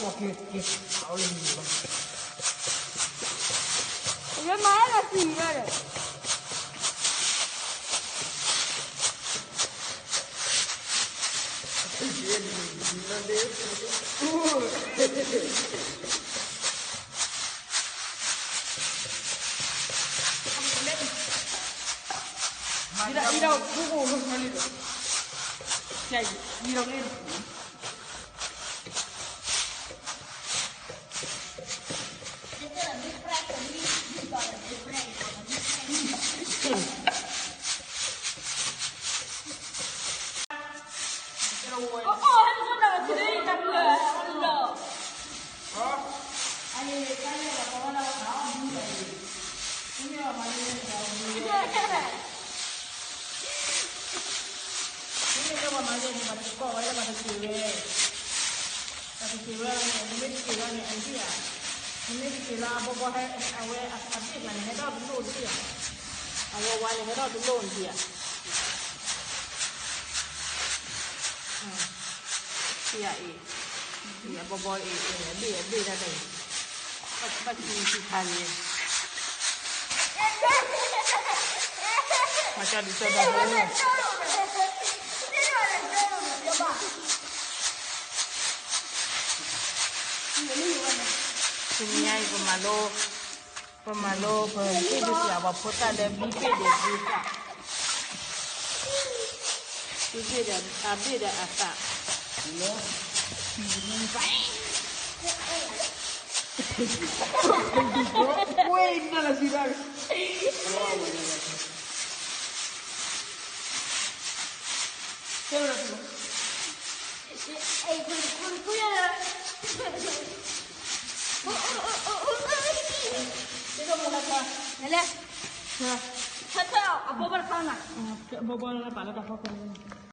ယမၤလၢသံၣ်လီၤဒီး မ့မ့ၢ်လၢပှၤမၤဂ့ၤန့ၣ် ပှၤတကီၢ်ဝဲလၢပှၤတက့ၤဝဲ, ပှၤတက့ၤဝဲန့ၣ် နမ့ၢ်တက့ၤလီၤန့ၣ် အဒံၣ်ဧါ, နမ့ၢ်တက့ၤလီၤအဘီဘီဟဲ အဝဲအဘ့ၣ်မးန့ၣ် ဟဲထီၣ်တလိၣ်ဒံၣ်ဧါ, အဝဲဝါန့ၣ် ဟဲထီၣ်တလိၣ်ဒံၣ်ဧါ, အံၤ အဘီဘီအံၤ အဘ့ၣ်အဘ့ၣ်ဒၣ်တၢ်အံၤ ဘၣ်ကံစံခါန့ၣ် မၤကၢ်ဒုးကၢ်ဒီး တနံၤညါအံၤ ပမၤလိ, ပမၤလိ ပဟ့ၣ်ဒုးပျးပှၤဖိသၣ်လၢဘံၣ်ဘ့ၣ်ဒီးဘံၣ်သၣ်, ဘံၣ်ဘ့ၣ်ဒီးအဘ့ၣ်ဒီးအသၣ် အဘီဘီလၢပာ်လၢတၢ်ဖီခိၣ်န့ၣ်